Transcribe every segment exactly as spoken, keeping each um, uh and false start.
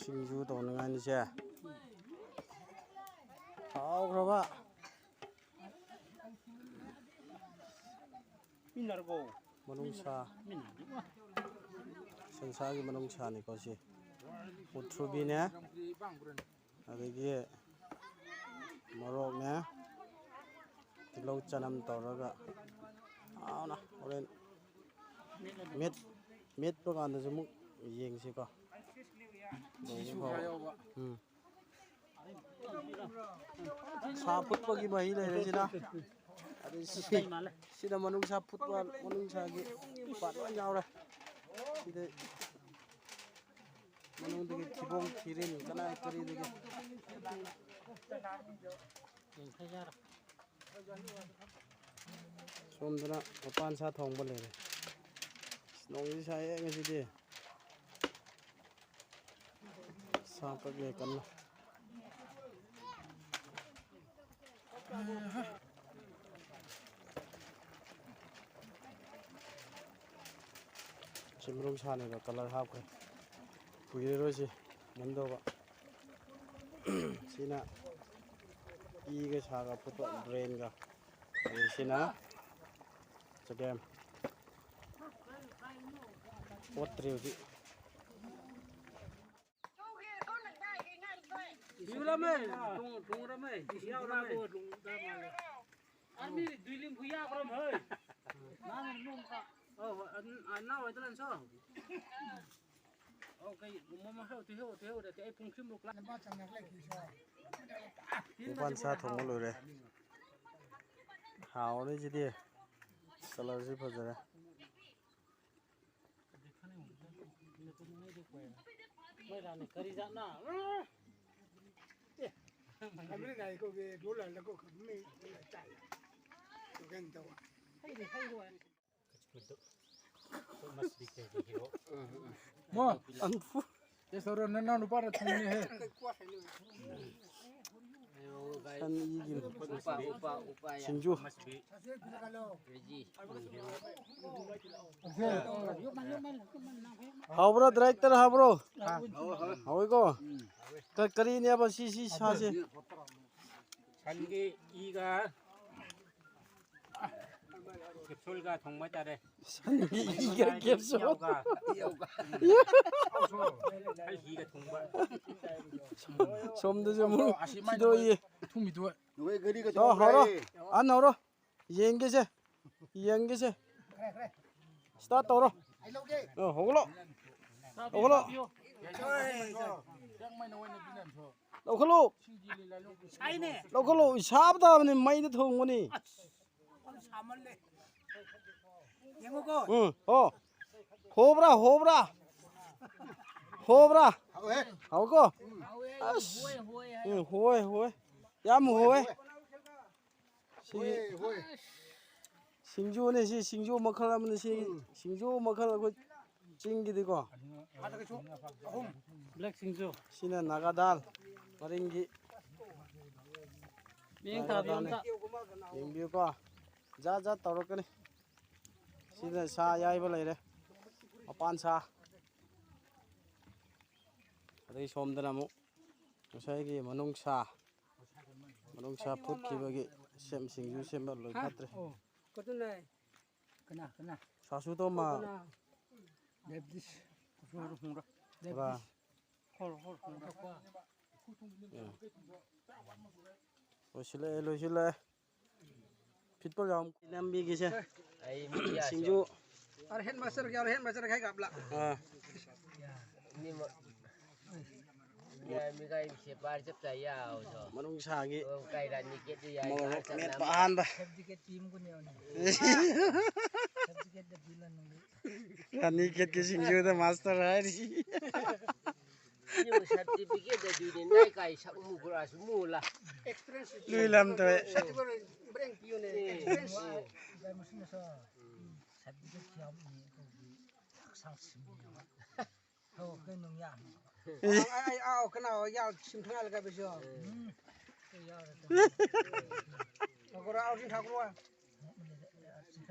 ꯁꯤꯡꯖꯨ ꯇꯧꯅꯉꯥꯏꯅꯤꯁꯦ꯫ ꯍꯥꯎꯈ꯭ꯔꯕ꯫ ꯃꯤꯟꯅꯔꯕꯣ? ꯃꯅꯨꯡꯁꯥ꯫ ꯃꯤꯟꯅꯔꯗꯤ꯫ ꯁꯟꯁꯥꯒꯤ ꯃꯅꯨꯡꯁꯥꯅꯤꯀꯣ ꯁꯤ꯫ ꯃꯨꯊ꯭ꯔꯨꯕꯤꯅꯦ꯫ ꯑꯗꯒꯤ ꯃꯣꯔꯣꯛꯅꯦ꯫ ꯇꯤꯜꯍꯧ ꯆꯅꯝ ꯇꯧꯔꯒ ꯍꯥꯎꯅ ꯍꯣꯔꯦꯟ ꯃꯦꯠ-, ꯃꯦꯠꯄ ꯀꯥꯟꯗꯁꯨ ꯑꯃꯨꯛ ꯌꯦꯡꯁꯤꯀꯣ꯫ ꯁꯤꯁꯨ ꯈꯔ ꯌꯥꯎꯕ꯫ ꯎꯝ꯫ ꯁꯥ ꯐꯨꯠꯄꯒꯤ ꯃꯍꯤ ꯂꯩꯔꯦ ꯁꯤꯅ꯫ ꯑꯗꯩ ꯁꯤ-, ꯁꯤꯗ ꯃꯅꯨꯡꯁꯥ ꯐꯨꯠꯄ, ꯃꯅꯨꯡꯁꯥꯒꯤ ꯄꯥꯔꯠ ꯂꯣꯏ ꯌꯥꯎꯔꯦ꯫ ꯁꯤꯗ ꯃꯅꯨꯡꯗꯒꯤ ꯊꯤꯕꯣꯡ ꯊꯤꯔꯤꯟ ꯀꯅꯥ ꯀꯔꯤꯗꯒꯤ꯫ ꯁꯣꯝꯗꯅ ꯃꯄꯥꯟ ꯁꯥ ꯊꯣꯡꯕ ꯂꯩꯔꯦ꯫ ꯑꯁ, ꯅꯣꯡꯁꯤ ꯁꯥꯏꯌꯦ ꯉꯁꯤꯗꯤ꯫ ꯁꯥ ꯀꯛꯑꯦ ꯀꯟꯅ꯫ ꯁꯤ ꯃꯅꯨꯡ ꯁꯥꯅꯦꯕ ꯀꯂꯔ ꯍꯥꯞꯈ꯭ꯔꯦ꯫ ꯀꯨꯏꯔꯔꯣꯏ ꯁꯤ ꯃꯨꯟꯗꯧꯕ꯫ ꯁꯤꯅ ꯏꯒ ꯁꯥꯒ ꯐꯨꯠꯄ ꯕ꯭ꯔꯦꯟꯒ꯫ ꯑꯗꯩ ꯁꯤꯅ ꯆꯒꯦꯝ꯫ ꯑꯣꯠꯇ꯭ꯔꯤ ꯍꯧꯖꯤꯛ꯫ ꯌꯨꯔꯝꯃꯦ, ꯂꯨꯡ-, ꯂꯨꯡꯔꯝꯃꯦ, ꯌꯥꯎꯔꯝꯃꯦ꯫ ꯑꯔꯃꯤ ꯗꯨꯏꯂꯤꯡ ꯈꯨꯌꯥ ꯈꯔꯝ ꯍꯩ꯫ ꯑꯧ, ꯍꯣꯏ, ꯑꯟ-, ꯑꯟꯅꯥ ꯍꯣꯏꯗ ꯂꯟꯁꯣ꯫ ꯑꯧ, ꯀꯩ, ꯃꯃꯥ ꯍꯧ, ꯇꯨ ꯍꯧ, ꯇꯨ ꯍꯧ, ꯇꯨ ꯑꯩ ꯄꯨꯡ ꯁꯤꯃꯨꯛ ꯂꯥꯛ-, ꯃꯄꯥꯟ ꯁꯥ ꯊꯣꯡꯕ ꯂꯣꯏꯔꯦ꯫ ꯍꯥꯎꯔꯅꯤ ꯁꯤꯗꯤ꯫ ꯀꯂꯔꯁꯤ ꯐꯖꯔꯦ꯫ ꯀꯔꯤ ꯖꯥꯠꯅꯣ? ꯑꯦ꯫ ꯈꯪꯗꯦ, ꯈꯪꯗꯦ꯫ ꯃꯣ, ꯑꯟꯐꯨ꯫ ꯑꯦ, ꯁꯣꯔꯣ, ꯅꯅꯥꯎ ꯅꯨꯄꯥꯅ ꯊꯣꯡꯉꯤꯅꯦꯍꯦ꯫ ꯁꯟ ꯏꯒꯤ ꯁꯤꯡꯖꯨ꯫ ꯍꯥꯎꯕ꯭ꯔꯣ, director, ꯍꯥꯎꯕ꯭ꯔꯣ? ꯍꯥꯎꯋꯤꯀꯣ? ꯀ-, ꯀꯔꯤꯅꯦꯕ ꯁꯤ, ꯁꯤ ꯁꯥꯁꯦ? ꯁꯟꯒꯤ ꯏꯒ ꯀꯦꯞꯁꯨꯜꯒ ꯊꯣꯡꯕ ꯍꯥꯏꯇꯥꯔꯦ꯫ ꯁꯟꯒꯤ ꯏꯒ ꯀꯦꯞꯁꯨꯜ꯫ ꯏꯌꯥꯎꯒ꯫ ꯁꯟ ꯏꯒ ꯊꯣꯡꯕ꯫ ꯁꯣꯝꯗꯁꯨ ꯑꯃꯨꯛ ꯊꯤꯗꯣꯛꯏꯌꯦ꯫ ꯅꯣꯏ ꯒꯥꯔꯤꯒ ꯇꯣ, ꯍꯧꯔꯣ꯫ ꯊꯣꯡꯕ꯭ꯔꯥ? ꯑꯍꯟ ꯍꯧꯔꯣ꯫ ꯌꯦꯡꯒꯦꯁꯦ꯫ ꯌꯦꯡꯒꯦꯁꯦ꯫ Start ꯇꯧꯔꯣ꯫ ꯑ, ꯍꯧꯒꯠꯂꯣ꯫ ꯍꯧꯒꯠꯂꯣ꯫ ꯂꯧꯈꯠꯂꯣ꯫ ꯂꯧꯈꯠꯂꯣ꯫ ꯁꯥꯕ ꯇꯥꯕꯅꯤ, ꯃꯩꯗ ꯊꯣꯡꯕꯅꯤ꯫ ꯎꯝ, ꯍꯣ꯫ ꯍꯣꯕ꯭ꯔꯥ, ꯍꯣꯕ꯭ꯔꯥ? ꯍꯣꯕ꯭ꯔꯥ? ꯍꯥꯎꯋꯦ꯫ ꯍꯥꯎꯀꯣ? ꯑꯁ꯫ ꯎꯝ, ꯍꯣꯏ, ꯍꯣꯏ꯫ ꯌꯥꯝ ꯍꯣꯏ꯫ ꯁꯤ ꯍꯣꯏ, ꯍꯣꯏ꯫ ꯁꯤꯡꯖꯨꯅꯦ ꯁꯤ, ꯁꯤꯡꯖꯨ ꯃꯈꯜ ꯑꯃꯅꯤ ꯁꯤ꯫ ꯎꯝ꯫ ꯁꯤꯡꯖꯨ ꯃꯈꯜ ꯑꯩꯈꯣꯏ ꯆꯤꯡꯒꯤꯗꯤꯀꯣ꯫ ꯕ꯭ꯂꯦꯛ ꯁꯤꯡꯖꯨ꯫ ꯁꯤꯅ ꯅꯥꯒꯥ ꯗꯥꯜ, ꯄꯔꯤꯡꯒꯤ ꯃꯤꯠꯌꯦꯡ ꯅꯥꯒꯥ ꯊꯥꯕꯤꯌꯨ ꯗꯥꯜꯅꯦ꯫ ꯑꯝꯇ꯫ ꯌꯦꯡꯕꯤꯌꯨꯀꯣ꯫ ꯖꯥꯠ ꯖꯥꯠ ꯇꯧꯔꯛꯀꯅꯤ꯫ ꯁꯤꯗ ꯁꯥ ꯑꯌꯥꯏꯕ ꯂꯩꯔꯦ꯫ ꯃꯄꯥꯟ ꯁꯥ꯫ ꯑꯗꯩ ꯁꯣꯝꯗꯅ ꯑꯃꯨꯛ ꯉꯁꯥꯏꯒꯤ ꯃꯅꯨꯡ ꯁꯥ꯫ ꯃꯅꯨꯡꯁꯥ ꯐꯨꯠꯈꯤꯕꯒꯤ ꯁꯦꯝ, ꯁꯤꯡꯖꯨ ꯁꯦꯝꯕ ꯂꯣꯏ ꯐꯠꯇ꯭ꯔꯦ꯫ ꯀꯅꯥ, ꯀꯅꯥ? ꯁꯥꯁꯨ ꯇꯣꯃꯥ꯫ ꯀꯅꯥ? ꯗꯦꯕꯗꯤꯁ꯫ ꯍꯣꯔ, ꯍꯣꯔ꯫ ꯗꯦꯕꯗꯤꯁ꯫ ꯍꯣꯔ, ꯍꯣꯔ, ꯍꯣꯔ꯫ ꯂꯣꯏꯁꯤꯜꯂꯛꯑꯦ, ꯂꯣꯏꯁꯤꯜꯂꯛꯑꯦ꯫ ꯐꯤꯠꯄ ꯌꯥꯝ ꯅꯝꯕꯤꯒꯦꯁꯦ꯫ ꯑꯩ ꯃꯤ ꯌꯥꯁꯦ꯫ ꯁꯤꯡꯖꯨ꯫ ꯑꯔꯍꯦꯟ ꯃꯥꯁꯇꯔ ꯀꯌꯥ, ꯑꯔꯍꯦꯟ ꯃꯥꯁꯇꯔ ꯀꯌꯥ ꯀꯥꯞꯂꯥ? ꯑꯥ꯫ ꯃꯤ ꯃ-, ꯃꯤ ꯃꯤꯒꯥꯏ ꯁꯦ ꯄꯥꯔ ꯆꯞ ꯆꯥ ꯌꯥꯎꯁꯣ꯫ ꯃꯅꯨꯡꯁꯥꯒꯤ ꯑꯣ, ꯀꯥꯏ ꯔꯥꯅꯤ ꯀꯦꯠꯇꯨ ꯌꯥꯏ, ꯃꯣꯔꯣꯛ ꯉꯥꯏꯍꯥꯛ ꯆꯠꯅ ꯃꯦꯠꯄ ꯑꯃ꯫ ꯑꯍꯥꯟꯕ꯫ ꯁꯥꯔꯇꯤꯐꯤꯀꯦꯠ ꯄꯤꯕꯒꯨꯝꯅꯦ꯫ ꯁꯥꯔꯇꯤꯐꯤꯀꯦꯠꯇ ꯄꯤꯂ ꯅꯪꯗꯤ꯫ ꯔꯥꯅꯤ ꯀꯦꯠꯀꯤ ꯁꯤꯡꯖꯨꯗ ꯃꯥꯁꯇꯔ ꯍꯥꯏꯔꯤ꯫ ꯁꯥꯔꯇꯤꯐꯤꯀꯦꯠ ꯑꯗꯨꯗꯤ ꯅꯥꯏ ꯀꯥꯏ ꯁꯛ ꯃꯨ ꯈꯨꯔꯥꯁꯨ ꯃꯨ ꯂꯥ꯫ ꯂꯨꯏ ꯂꯝ ꯇꯧꯋꯦ꯫ ꯁꯥꯔꯇꯤꯐꯤꯀꯦꯠ ꯕ꯭ꯔꯦꯡ ꯄꯤꯌꯨꯅꯦ꯫ ꯑꯦ꯫ ꯑꯦꯛꯁꯄꯤꯔꯤꯌꯦꯟꯁ꯫ ꯁꯥꯔꯇꯤꯐꯤꯀꯦꯠ ꯌꯥꯎꯕꯅꯤ ꯑꯩꯈꯣꯏꯒꯤ ꯍꯛꯆꯥꯡ ꯁꯤꯡꯂꯤꯕ꯫ ꯍꯣ, ꯀꯩꯅꯣ ꯌꯥꯝꯃꯤ꯫ ꯑꯩ, ꯑꯩ, ꯑꯥꯎ, ꯀꯅꯥ ꯌꯥꯎ ꯁꯤꯝ ꯊꯪꯉꯥꯏ ꯂꯩꯀꯥꯏ ꯕꯁꯨ ꯌꯥꯎ꯫ ꯎꯝ꯫ ꯅꯈꯣꯔꯥ ꯑꯥꯎꯁꯤꯡ ꯊꯥꯛꯈ꯭ꯔꯣ꯫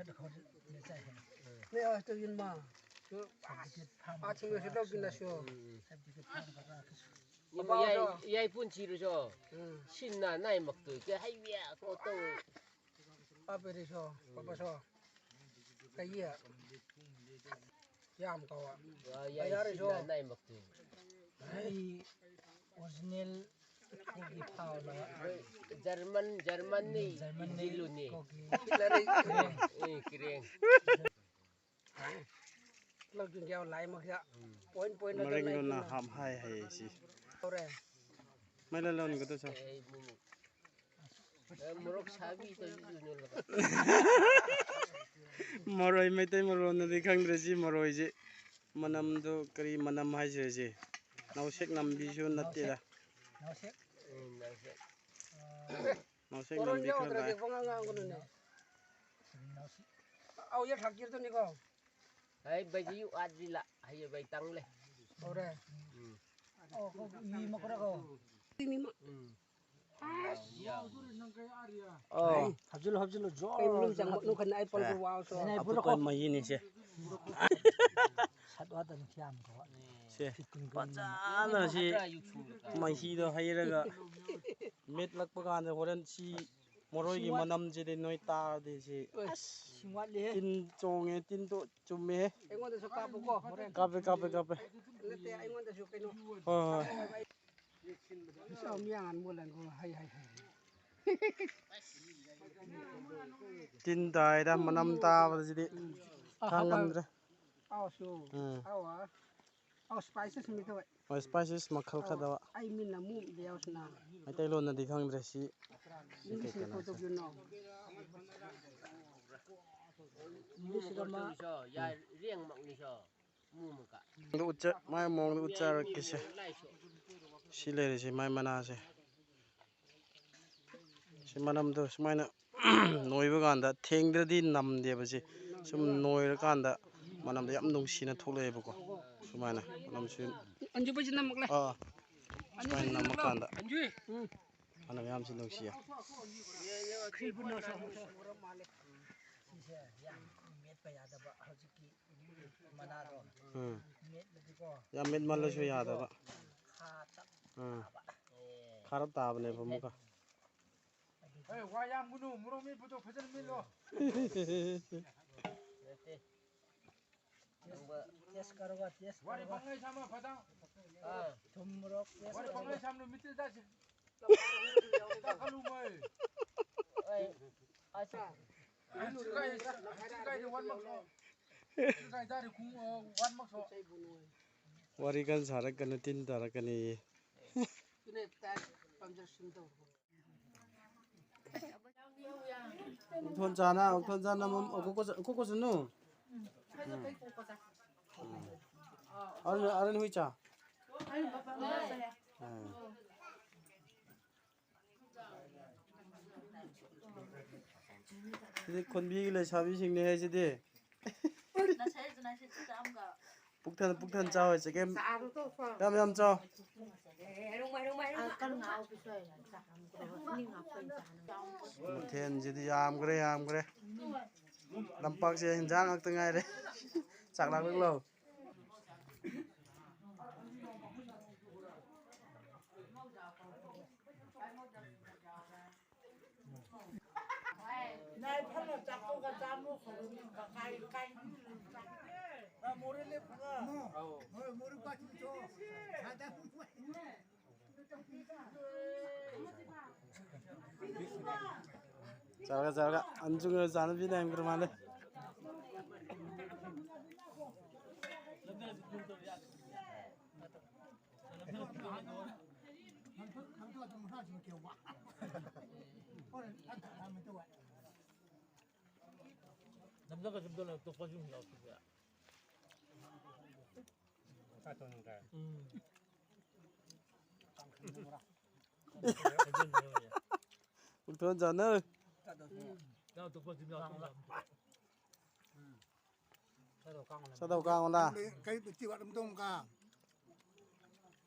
ꯅꯦ, ꯑꯥ, ꯇꯧ ꯌꯤꯟ ꯃꯥ꯫ ꯑꯥ, ꯊꯤꯡꯉꯁꯨ ꯂꯧꯒꯤꯅꯁꯨ꯫ ꯎꯝ, ꯎꯝ꯫ ꯏꯃꯣ ꯌꯥꯏ, ꯌꯥꯏ ꯄꯨꯟꯁꯤꯔꯨꯁꯣ꯫ ꯎꯝ꯫ ꯁꯤꯟꯅ ꯅꯥꯏꯃꯛꯇꯨ ꯀꯦ ꯍꯩꯕꯤꯌꯥ ꯀꯣ ꯇꯧ꯫ ꯄꯥꯄꯦꯔꯤꯁꯣ, ꯄꯥꯄꯥꯁꯣ꯫ ꯀꯩꯌꯦ? ꯌꯥꯝ ꯀꯧꯋꯥ꯫ ꯌꯥꯏ, ꯌꯥꯔꯦ, ꯁꯤꯟꯅ ꯁꯣ꯫ ꯅꯥꯏꯃꯛꯇꯨ꯫ ꯑꯩ ꯑꯣꯔꯤꯖꯤꯅꯦꯜ ꯀꯣꯒꯤ ꯊꯥꯎꯅ꯫ ꯖꯔꯃꯟ, ꯖꯔꯃꯟꯅꯤ, ꯖꯔꯃꯟꯅꯤ, ꯏꯟꯖꯤꯜꯂꯨꯅꯤ꯫ ꯀꯣꯒꯤ꯫ ꯂꯥꯏꯔꯤꯛ꯫ ꯑꯦ, ꯀꯤꯔꯦꯡ꯫ ꯂꯧ ꯆꯤꯡꯒꯦ ꯂꯥꯏ ꯃꯈꯥ꯫ ꯎꯝ꯫ ꯄꯣꯏꯟ ꯄꯣꯏꯟ ꯃꯔꯤꯡ ꯂꯣꯟꯅ ꯍꯥꯞ ꯍꯥꯏ ꯍꯥꯏꯌꯦ ꯁꯤ꯫ ꯇꯧꯔꯦ꯫ ꯃꯩ ꯂꯣꯟꯒꯗꯧ ꯁꯥ꯫ ꯑꯦ, ꯃꯣꯔꯣꯛ ꯁꯥꯕꯤ ꯇꯧꯔꯤꯗꯨꯅꯦ꯫ ꯃꯔꯣꯏ, ꯃꯩꯇꯩ ꯃꯔꯣꯟꯗꯗꯤ ꯈꯪꯗ꯭ꯔꯦ ꯁꯤ ꯃꯔꯣꯏꯁꯤ꯫ ꯃꯅꯝꯗꯣ ꯀꯔꯤ ꯃꯅꯝ ꯍꯥꯏꯁꯤꯔꯦ ꯁꯤ? ꯅꯥꯎꯁꯦꯛ ꯅꯝꯕꯤꯁꯨ ꯅꯠꯇꯦꯗ꯫ ꯅꯥꯎꯁꯦꯛ꯫ ꯎꯝ, ꯅꯥꯎꯁꯦꯛ꯫ ꯅꯥꯎꯁꯦꯛ ꯃꯔꯣꯟ ꯅꯝꯕꯤ ꯈꯔ ꯌꯥꯎꯗ꯭ꯔꯗꯤ ꯂꯥꯛꯑꯦ꯫ ꯄꯉꯥꯡ ꯉꯥꯡꯒꯅꯨꯅꯦ꯫ ꯑꯧ, ꯌꯦ ꯊꯥꯛꯀꯤꯔꯗꯨꯅꯤꯀꯣ꯫ ꯍꯩ, ꯕꯩꯖꯤ ꯋꯥꯠꯂꯤꯂ, ꯍꯩ, ꯕꯩ ꯇꯪꯂꯦ꯫ ꯍꯧꯔꯦ꯫ ꯎꯝ꯫ ꯑꯣ, ꯀꯣ, ꯃꯤ ꯃꯀꯣꯔ ꯀꯣ꯫ ꯃꯤ ꯃ- ꯎꯝ꯫ ꯑꯣ꯫ ꯍꯥꯞꯆꯤꯜꯂꯨ, ꯍꯥꯞꯆꯤꯜꯂꯨ, ꯖꯣꯔ꯫ ꯀꯩ ꯃꯅꯨꯡ ꯆꯪꯕ ꯅꯨꯡ ꯈꯟ ꯑꯩ ꯄꯜ ꯑꯦ꯫ ꯋꯥꯎ ꯁꯣ꯫ ꯑꯐꯨꯠꯄ ꯃꯍꯤꯅꯤ ꯁꯦ꯫ ꯁꯠ ꯋꯥꯗꯅ ꯈꯤꯌꯥꯝ ꯀꯣ꯫ ꯁꯦ꯫ ꯐꯤꯠ ꯀꯨꯟ ꯀꯨꯟ ꯐꯖꯅ ꯁꯤ ꯃꯍꯤꯗꯣ ꯍꯩꯔꯒ ꯃꯦꯠꯂꯛꯄ ꯀꯥꯟꯗ ꯍꯣꯔꯦꯟ ꯁꯤ ꯃꯔꯣꯏꯒꯤ ꯃꯅꯝꯁꯤꯗꯤ ꯅꯣꯏ ꯇꯥꯔꯗꯤ ꯁꯤ ꯏꯁꯤꯡ ꯋꯥꯠꯂꯤꯍꯦ꯫ ꯇꯤꯟ ꯆꯣꯡꯉꯦ, ꯇꯤꯟꯗꯣ ꯆꯨꯝꯃꯦꯍꯦ꯫ ꯑꯩꯉꯣꯟꯗꯁꯨ ꯀꯥꯞꯄꯨꯀꯣ, ꯍꯣꯔꯦꯟ꯫ ꯀꯥꯞꯄꯦ, ꯀꯥꯞꯄꯦ, ꯀꯥꯞꯄꯦ꯫ ꯅꯠꯇꯦ, ꯑꯩꯉꯣꯟꯗꯁꯨ ꯀꯩꯅꯣ꯫ ꯍꯣꯏ, ꯍꯣꯏ꯫ ꯏꯁ, ꯃꯤꯌꯥꯡ ꯃꯣꯂꯟꯒꯣ, ꯍꯩ, ꯍꯩ, ꯍꯩ꯫ ꯇꯤꯟ ꯇꯥꯏꯗ, ꯃꯅꯝ ꯇꯥꯕꯗꯁꯤꯗꯤ ꯎꯝ꯫ ꯈꯥꯡꯉꯝꯗ꯭ꯔꯦ꯫ ꯑꯥꯎ, ꯁꯨ꯫ ꯎꯝ꯫ ꯑꯥꯎ, ꯑꯥ꯫ ꯑꯥꯎ, spices ꯃꯤ ꯇꯧꯋꯦ꯫ ꯍꯣꯏ, spices ꯃꯈꯜ ꯑꯥꯎ, ꯈꯗꯕ꯫ ꯑꯩ ꯃꯤꯟꯅ ꯃꯨ ꯂꯦꯎꯁꯅ꯫ ꯃꯩꯇꯩꯂꯣꯟꯗꯗꯤ ꯈꯪꯗ꯭ꯔꯦ ꯁꯤ꯫ ꯁꯤ ꯀꯩ English ꯀꯩꯅꯣ ꯀꯣ ꯁꯦ? ꯇꯧꯕꯤꯅꯣ? English ꯒ ꯃ- ꯃꯑꯣꯡꯗ ꯎꯠꯆ-, ꯃꯥꯏ ꯃꯑꯣꯡꯗ ꯎꯠꯆꯔꯛꯀꯦꯁꯦ꯫ ꯁꯤ ꯂꯩꯔꯤꯁꯦ ꯃꯥꯏ ꯃꯅꯥꯁꯦ꯫ ꯁꯤ ꯃꯅꯝꯗꯣ ꯁꯨꯃꯥꯏꯅ ꯅꯣꯏꯕ ꯀꯥꯟꯗ ꯊꯦꯡꯗ꯭ꯔꯗꯤ ꯅꯝꯗꯦꯕ ꯁꯤ꯫ ꯁꯨꯝ ꯅꯣꯏꯔꯀꯥꯟꯗ ꯃꯅꯝꯗꯣ ꯌꯥꯝ ꯅꯨꯡꯁꯤꯅ ꯊꯣꯛꯂꯛꯑꯦꯕꯀꯣ꯫ ꯁꯨꯃꯥꯏꯅ ꯃꯅꯝꯁꯤ꯫ ꯑꯥ꯫ ꯁꯨꯃꯥꯏꯅ ꯅꯝꯃꯀꯥꯟꯗ꯫ ꯎꯝ꯫ ꯃꯅꯝ ꯌꯥꯝꯁꯨ ꯅꯨꯡꯁꯤꯌꯦ꯫ ꯁꯤꯁꯦ ꯌꯥꯝ ꯃꯦꯠꯄ ꯌꯥꯗꯕ ꯍꯧꯖꯤꯛꯀꯤ ꯃꯅꯥꯗꯣ꯫ ꯎꯝ꯫ ꯃꯦꯠꯂꯗꯤꯀꯣ꯫ ꯌꯥꯝ ꯃꯦꯠꯃꯜꯂꯁꯨ ꯌꯥꯗꯕ꯫ ꯈꯥ ꯇꯞ ꯎꯝ꯫ ꯇꯥꯕ꯫ ꯈꯥꯔꯞ ꯇꯥꯕꯅꯦꯕ ꯑꯃꯨꯛꯀ꯫ ꯑꯦ, ꯋꯥ ꯌꯥꯝꯒꯅꯨ, ꯃꯣꯔꯣꯛ ꯃꯦꯠꯄꯗꯣ ꯐꯖꯅ ꯃꯦꯠꯂꯣ꯫ ꯅꯠꯇꯦ꯫ ꯇꯦꯁ ꯀꯔꯣꯒ, ꯇꯦꯁ ꯋꯥꯔꯤ ꯀꯔꯣꯒ꯫ ꯐꯪꯉꯥꯏ ꯁꯥꯃ ꯐꯗꯥ꯫ ꯑꯥ, ꯊꯨꯝ ꯃꯣꯔꯣꯛ ꯇꯦꯁ ꯋꯥꯔꯤ ꯀꯔꯣꯒ꯫ ꯐꯪꯉꯥꯏ ꯁꯥꯃ ꯅꯨꯃꯤꯠꯇ ꯆꯥꯁꯤ꯫ ꯆꯥꯈꯠꯂꯨ ꯃꯣꯏ꯫ ꯑꯩ, ꯑꯁ꯫ ꯆꯤꯀꯥꯏ, ꯆꯤꯀꯥꯏꯗꯤ ꯋꯥꯟ ꯃꯛ ꯁꯣ꯫ ꯆꯤꯀꯥꯏ ꯆꯥꯔꯤ ꯈꯨꯡ, ꯑ, ꯋꯥꯟ ꯃꯛ ꯁꯣ꯫ ꯋꯥꯔꯤ ꯀꯟꯅ ꯁꯥꯔꯛꯀꯅꯨ, ꯇꯤꯟ ꯇꯥꯔꯛꯀꯅꯤꯌꯦ꯫ ꯎꯛꯊꯣꯟ ꯆꯥꯅ, ꯎꯛꯊꯣꯟ ꯆꯥꯅ ꯃꯝ-, ꯑ, ꯀꯣꯀꯣ ꯆꯥ-, ꯀꯣꯀꯣ ꯆꯥꯅꯨ꯫ ꯎꯝ꯫ ꯑꯔꯨꯟ, ꯑꯔꯨꯟ ꯍꯨꯏ ꯆꯥ꯫ ꯎꯝ꯫ ꯁꯤꯗꯤ ꯈꯨꯟꯕꯤꯒꯤ ꯂꯩꯁꯥꯕꯤꯁꯤꯡꯅꯦ ꯍꯥꯏꯁꯤꯗꯤ꯫ ꯄꯨꯛꯊꯟ, ꯄꯨꯛꯊꯟ ꯆꯥꯎ ꯍꯥꯏꯁꯦ, ꯀꯩꯝ ꯌꯥꯝ ꯌꯥꯝ ꯆꯥꯎ꯫ ꯃꯊꯦꯜꯁꯤꯗꯤ ꯌꯥꯝꯈ꯭ꯔꯦ, ꯌꯥꯝꯈ꯭ꯔꯦ꯫ ꯂꯝꯄꯥꯛꯁꯦ ꯍꯤꯟꯖꯥꯡ ꯉꯥꯛꯇ ꯉꯥꯏꯔꯦ꯫ ꯆꯥꯛ ꯂꯥꯛꯂꯛꯂꯣ꯫ ꯆꯥꯔꯒ, ꯆꯥꯔꯒ, ꯑꯟꯖꯨꯒ ꯆꯥꯅꯕꯤ ꯂꯩꯔꯝꯈ꯭ꯔ ꯃꯥꯜꯂꯦ꯫ ꯅꯝꯖꯒ ꯁꯨꯝ ꯇꯧꯔ ꯇꯣꯛꯄ ꯁꯨꯝ ꯌꯥꯎꯊꯣꯛꯄ ꯌꯥ꯫ ꯎꯝ꯫ ꯎꯛꯊꯣꯟ ꯆꯥꯅ꯫ ꯌꯥꯎꯊꯣꯛꯄ ꯁꯨꯝ ꯌꯥꯎꯊꯣꯛꯄ꯫ ꯆꯥꯗꯧ ꯀꯥꯡꯉꯣꯅ꯫ ꯀꯩ ꯇꯤꯋꯥꯠ ꯑꯃ ꯇꯧ ꯀꯥ꯫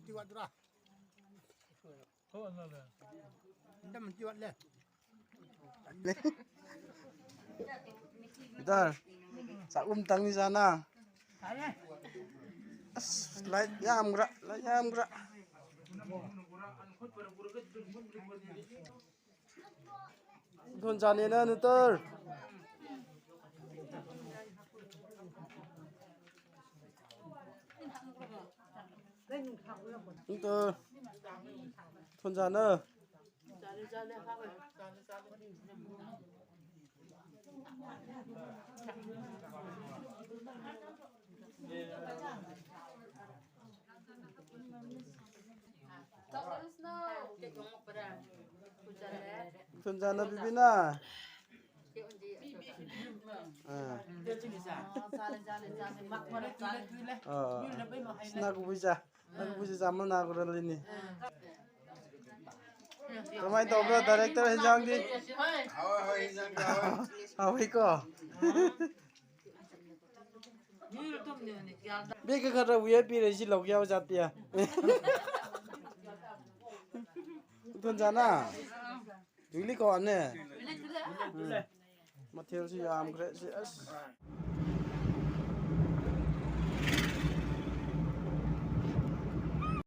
ꯇꯤꯋꯥꯠ ꯗꯨꯔꯥ꯫ ꯍꯣ, ꯑꯉꯥꯡ꯫ ꯑꯗꯨꯝ ꯌꯣꯠꯂꯦ꯫ ꯗꯔ, ꯆꯥꯛꯂꯨꯝ ꯇꯪꯅꯤ ꯆꯥꯅ꯫ ꯑꯁ, ꯂꯥꯏꯠ ꯌꯥꯝꯈ꯭ꯔꯥ, ꯂꯥꯏꯠ ꯌꯥꯝꯈ꯭ꯔꯥ꯫ ꯊꯣꯟꯖꯥꯅꯦꯅ ꯅꯨꯇꯔ꯫ ꯅꯨꯇꯔ꯫ ꯊꯣꯟꯖꯥꯅ꯫ ꯊꯨꯟꯖꯥꯅ ꯕꯤꯕꯤꯅꯥ꯫ ꯑꯥ꯫ ꯑꯥ꯫ ꯅꯥꯒꯨꯕꯨꯏꯖꯥ꯫ ꯅꯥꯒꯨꯕꯨꯏꯖꯥ ꯆꯥꯃ ꯅꯥꯒꯨꯔ ꯂꯤꯅꯤ꯫ ꯀꯃꯥꯏꯅ ꯇꯧꯕ꯭ꯔꯣ, ꯗꯥꯏꯔꯦꯛꯇꯔ, ꯍꯦꯟꯖꯥꯡꯗꯤ? ꯍꯥꯎꯋꯦ, ꯍꯥꯎꯋꯦ, ꯍꯦꯟꯖꯥꯡꯗꯤ ꯍꯥꯎꯋꯦ꯫ ꯍꯥꯎꯋꯤꯀꯣ? ꯕꯦꯛꯀ ꯈꯔ ꯋꯤꯌꯔ ꯄꯤꯔꯦ, ꯁꯤ ꯂꯧꯒꯦ ꯍꯥꯏꯕ ꯖꯥꯠꯇꯤ꯫ ꯊꯣꯟꯖꯥꯅ? ꯖꯨꯏꯂꯤ ꯀꯧꯔꯛꯑꯅꯦ? ꯎꯝ꯫ ꯃꯊꯦꯜꯁꯤ ꯌꯥꯝꯈ꯭ꯔꯦ, ꯁꯤ ꯑꯁ꯫